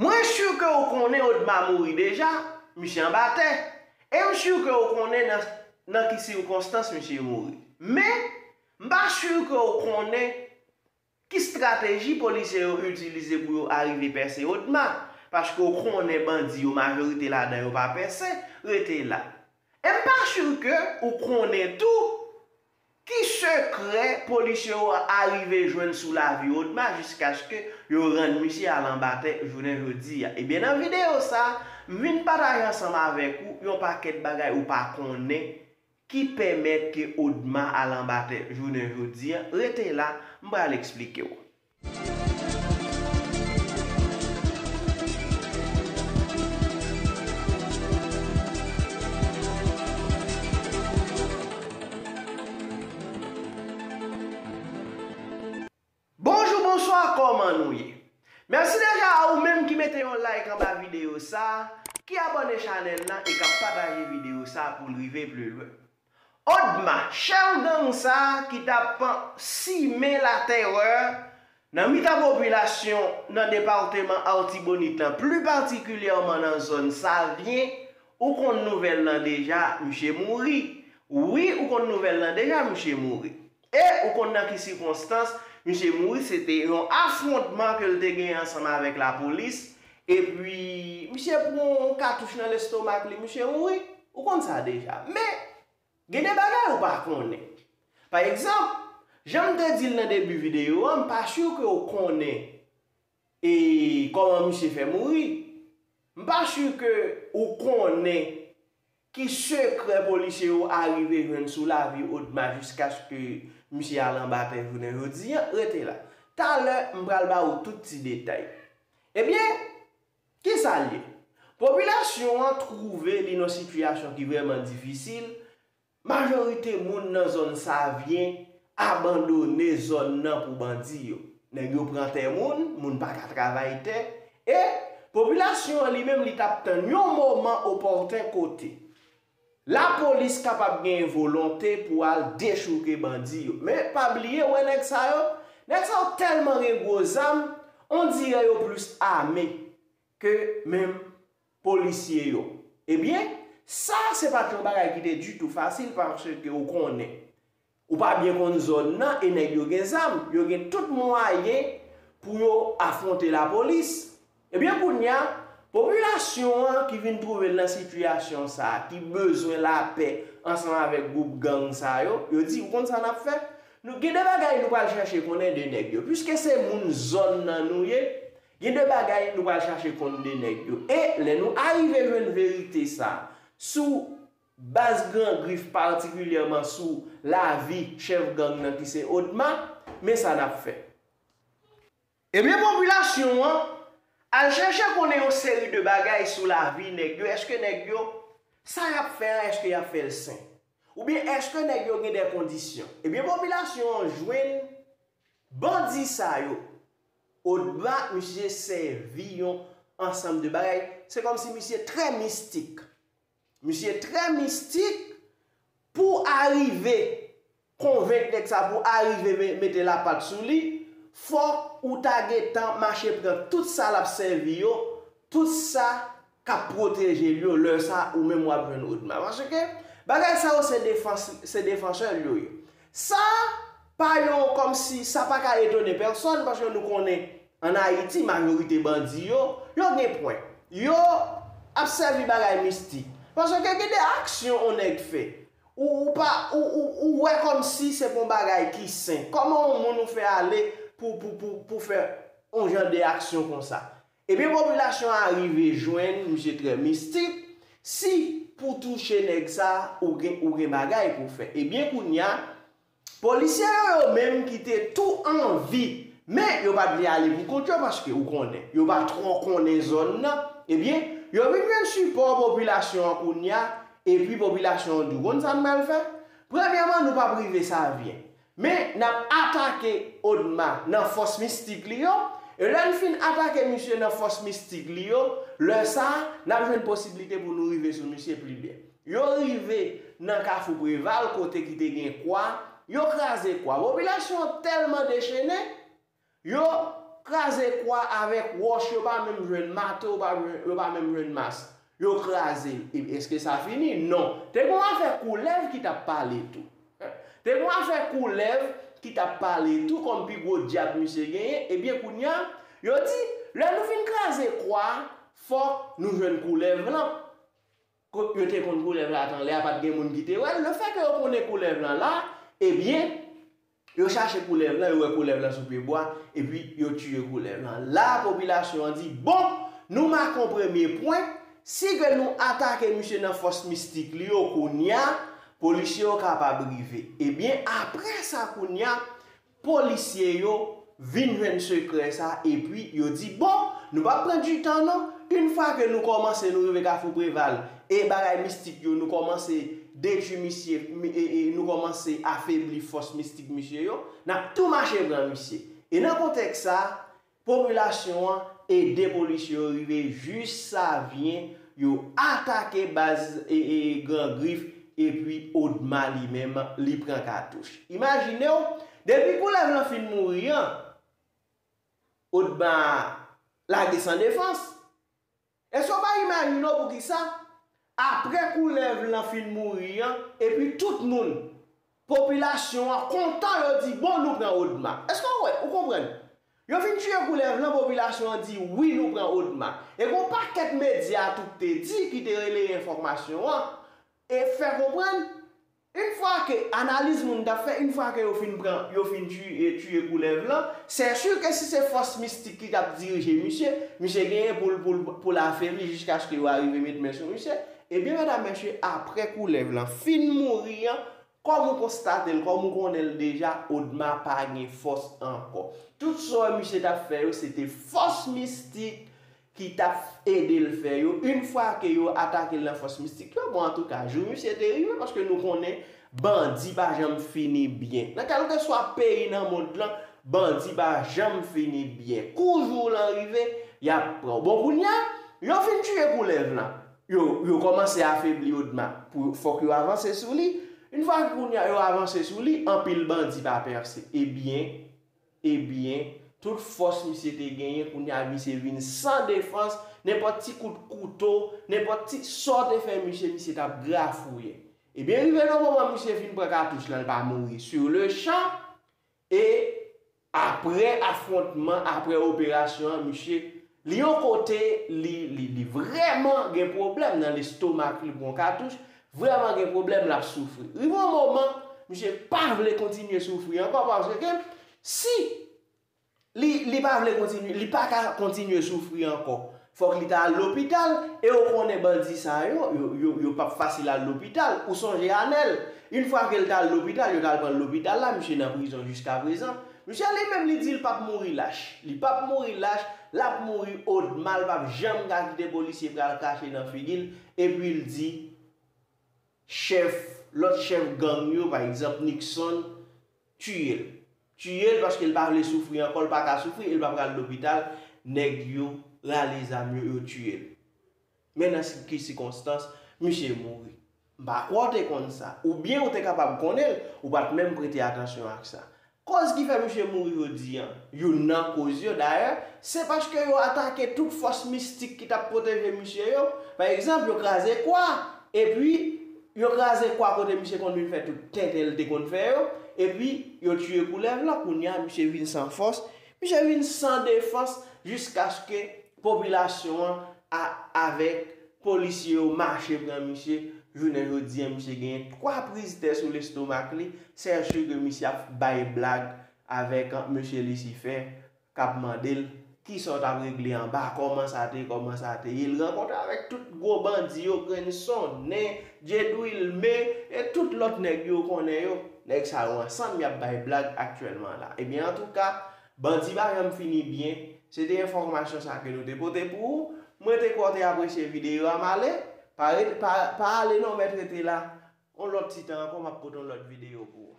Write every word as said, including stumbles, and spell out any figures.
Mwen si ke ou konnen Odma mouri deja, misye anba tè. E m si ke ou konnen nan, nan ki sikonstans misye mouri. Men, m pa si ke ou konnen ki estrateji polisye yo itilize pou yo arive pèse Odma. Paske ou konnen bandi yo, majorite ladan yo pa pèse, rete la. E m pa si ke ou konnen tou ki sekrè polisye yo arive jwenn sou lavi Odma jiskaske yo rann misye al anba tè jounen jodi a. Ebyen, nan videyo sa, m vin pataje ansanm avèk ou yon pakèt bagay ou pa konnen ki pèmèt ke Odma al anba tè jounen jodi a. Rete la, m pral eksplike w. Bonjou, bonswa, kòman nou ye? Mèsi deja a ou menm ki mete yon like anba videyo sa, ki abòne chanèl la e k ap pataje videyo sa pou l rive pli lwen. Odma, chèf gang sa ki t ap simen latèrè nan mitan popilasyon nan depatman Artibonit lan, pli patikilyèman nan zòn Savyen, ou konn nouvèl lan deja, misye mouri. Wi, ou konn nouvèl lan deja, misye mouri. E ou konn nan ki sikonstans misye mouri, se te yon afwontman ke l te genyen ansanm avèk lapolis, epi misye pran yon katouch nan lestomak li, misye mouri. Ou konn sa deja. Men, gen de bagay ou pa konnen. Pa egzanp, jan m te di l nan debi videyo a, m pa si ke ou konnen e kòman misye fè mouri. M pa si ke ou konnen ki sekrè polisye yo arive jwenn sou lavi Odma jiskaske misye al anba tè jounen jodi a. Rete la. Talè, m pral ba ou tout ti detay. Ebyen, kisa l ye? Popilasyon an twouve li nan sitiyasyon ki vrèman difisil. Majorite moun nan zòn Savyen abandone zòn nan pou bandi yo. Nèg yo pran tè moun, moun pa ka travay tè, e popilasyon an li menm li t ap tann yon moman opòten kote lapolis kapab gen volonte pou al dechouke bandi yo. Men pa bliye, wè nèg sa yo, nèg sa yo tèlman gen gwo zam, on dirè yo plis ame ke menm polisye yo. Ebyen, sa se pa t yon bagay ki te ditou fasil paske ou konnen, ou pa byen konn zòn nan e nèg yo gen zam, yo gen tout mwayen pou yo afwonte lapolis. Ebyen, kounye a, popilasyon an ki vin twouve l nan sitiyasyon sa a, ki bezwen lapè ansanm avèk gwoup gang sa yo, yo di, ou konn sa n ap fè? Nou gen de bagay nou pral chache konnen de nèg yo. Piske se moun zòn nan nou ye, gen de bagay nou pral chache konn de nèg yo. E lè nou arive jwenn verite sa sou baz Gran Grif, patikilyèman sou lavi chèf gang nan ki se Odma, men sa n ap fè. Ebyen, popilasyon an al chèche konnen yon seri de bagay sou lavi nèg yo. Èske nèg yo, sa y ap fè an, èske y ap fè l sen? Oubyen èske nèg yo gen de kondisyon? Ebyen, popilasyon an jwenn bandi sa yo. Odma, misye sèvi yon ansanm de bagay. Se kòmsi misye trè mistik. Misye trè mistik pou arive konvenk nèg sa, pou arive me-, mete lapat sou li, fòk ou ta gentan mache pran tout sa l ap sèvi yo, tout sa k ap pwoteje l yo, lè sa ou menm w ap jwenn Odma. Paske bagay sa yo se defans-, se defansè l yo ye. Sa pa yon kòmsi, sa pa ka etone pèsòn, paske nou konnen ann Ayiti, majorite bandi yo, yo gen pwen. Yo ap sèvi bagay mistik. Paske gen de aksyon yon nèg fè. Ou, ou pa, ou, ou, ou wè kòmsi se pa yon bagay ki sen. Kòman yon moun ou fè ale pou, pou, pou, pou fè yon jan de aksyon konsa? Ebyen, popilasyon an rive jwenn misye trè mistik. Si pou touche nèg sa, ou gen, ou gen bagay pou fè. Ebyen, kounye a, polisye yo, yo menm ki te tou anvi, men yo pa t vle ale pou kont yo, paske ou konnen, yo pa twò konnen zòn nan. Ebyen, yo vin jwenn sipò popilasyon an kounye a, epi popilasyon an di, ou konn sa n pral fè? Premyèman, nou p ap rive Savyen. Men, n ap atake Odma nan fòs mistik li yo. E lè n fin atake misye nan fòs mistik li yo, lè sa a, n ap jwenn posiblite pou nou rive sou misye pi byen. Yo rive nan Kafou Preval, kote ki te gen kwa, yo kraze kwa. Popilasyon an tèlman dechene, yo kraze kwa avèk wòch, yo pa menm jwenn mato, yo pa jwenn, yo pa menm jwenn mas. Yo kraze l. E èske sa fini? Non. Te gen yon afè koulèv ki t ap pale tou. Te gen yon afè koulèv ki t ap pale tou kòm pi gwo dyab misye genyen. Ebyen, kounye a, yo di, lè nou fin kraze kwa a, fòk nou jwenn koulèv lan. Kot yo te konn koulèv la tan lè a, pa t gen moun ki te wè l. Lefètke yo konnen koulèv lan la, ebyen, yo chache koulèv lan, yo wè koulèv lan sou pye bwa, epi yo tiye koulèv lan. La, popilasyon an di, bon, nou make yon premye pwen, si ke nou atake misye nan fòs mistik li yo kounye a, polisye yo kapab rive. Ebyen, apre sa kounye a, polisye yo vin jwenn sekrè sa, epi yo di, bon, nou p ap pran ditan non. Yon fwa ke nou kòmanse, nou rive Kafou Preval, e bagay mistik yo, nou kòmanse detwi misye, mi- e, e, nou kòmanse afebli fòs mistik misye yo, n ap tou mache pran misye. E nan kontèks sa, popilasyon an ede polisye yo rive jis Savyen, yo atake baz e, e, Gran Grif, epi Odma li menm, li pran katouch. Imajine w, depi koulèv lan fin mouri an, Odma lage san defans. Èske w pa imajine w poukisa? Apre koulèv lan fin mouri an, epi tout moun, popilasyon an kontan, yo di, bon, nou pran Odma. Èske w wè, ou konprann? Yo fin tiye koulèv lan, popilasyon an di, wi, nou pran Odma. E gon pakèt medya tou te di ki te releye enfòmasyon an, e fè konprann, yon fwa ke analiz moun t ap fè, yon fwa ke yo fin pran, yo fin tiye, tiye koulèv lan, se si ke si se fòs mistik ki t ap dirije misye, misye genyen pou l, pou l, pou l afebli jiskaske yo arive met men sou misye. Ebyen, medam, mesye, apre koulèv lan fin mouri an, kòm ou konstate l, kòm ou konnen l deja, Odma pa gen fòs ankò. Tout sa w wè misye t ap fè yo, se te fòs mistik ki t ap ede l fè yo, yon fwa ke yo atake l nan fòs mistik yo, bon, antouka, jou misye te rive, paske nou konnen bandi pa janm fini byen. Nan kèlkeswa peyi nan mond lan, bandi pa janm fini byen. Kou jou lan rive, y ap pran w. Bon, kounye a, yo fin tiye koulèv lan. Yo, yo kòmanse afebli Odma. Pou, fòk yo avanse sou li. Yon fwa ke kounye a, yo avanse sou li, anpil bandi pa pèse. Ebyen, Ebyen, tout fòs misye te genyen, kounye a misye vin san defans, nenpòt ti kout kouto, nenpòt ti sa w te fè misye, misye t ap grafouye. Ebyen, rive nan moman misye fin pran katouch lan, l pa mouri sur le champ, e apre afwontman, apre operasyon an, misye, li yon kote, li, li, li vrèman gen pwoblèm nan lestomak li, pran katouch, vrèman gen pwoblèm, l ap soufri. Rive yon moman, misye pa vle kontinye soufri ankò, paske si li, li pa vle kontinye, li pa ka kontinye soufri ankò. Fòk li ta al lopital, e ou konnen bandi sa yo, yo, yo, yo p ap fasil al lopital. Ou sonje Anèl, yon fwa ke l t al lopital, yo t al pran l lopital la, misye nan prizon jiskaprezan. Misye li menm li di l p ap mouri lach. Li p ap mouri lach, l ap mouri odma, l p ap janm ka kite polisye pral krache nan figi l, epi l di, chèf, lòt chèf gang yo, pa egzanp, Nixon, tiye l. Tiye l paske l pa vle soufri ankò, l pa ka soufri, e l pa pral lopital, nèg yo rale zam yo, yo tiye l. Men nan si- ki sikonstans, misye mouri. M pa kwè w te konn sa. Oubyen ou te kapab konnen l, ou pa t menm prete atansyon ak sa. Kòz ki fè misye mouri jodi a, youn nan kòz yo dayè, se paske yo atake tout fòs mistik ki t ap pwoteje misye yo. Pa egzanp, yo kraze kwa, epi yo kraze kwa kote misye konn vin fè tout tenten l te konn fè yo, epi yo tiye koulèv lan, kounye a misye vin san fòs, misye vin san defans, jiskaske popilasyon an a- avèk polisye yo mache pran misye. Jounen jodi a, misye genyen twa priz tè sou lestomak li. Se si ke misye ap bay blag avèk mesye Lisifè, k ap mande l, kisa w t ap regle anba, kòman sa te, kòman sa te ye. L rankontre avèk tout gwo bandi yo, Grenn Sonnen, Djedwilme, e tout lòt nèg yo konnen yo. Nèg sa yo ansanm, y ap bay blag aktyèlman la. Ebyen, antouka, bandi pa janm fini byen. Se te enfòmasyon sa ke nou te pote pou ou. Mwen te kwè w te apresye videyo a, m ale. Pa ret- pa- pa ale non, mèt rete la. Yon lòt ti tan ankò, m ap pote yon lòt videyo pou ou.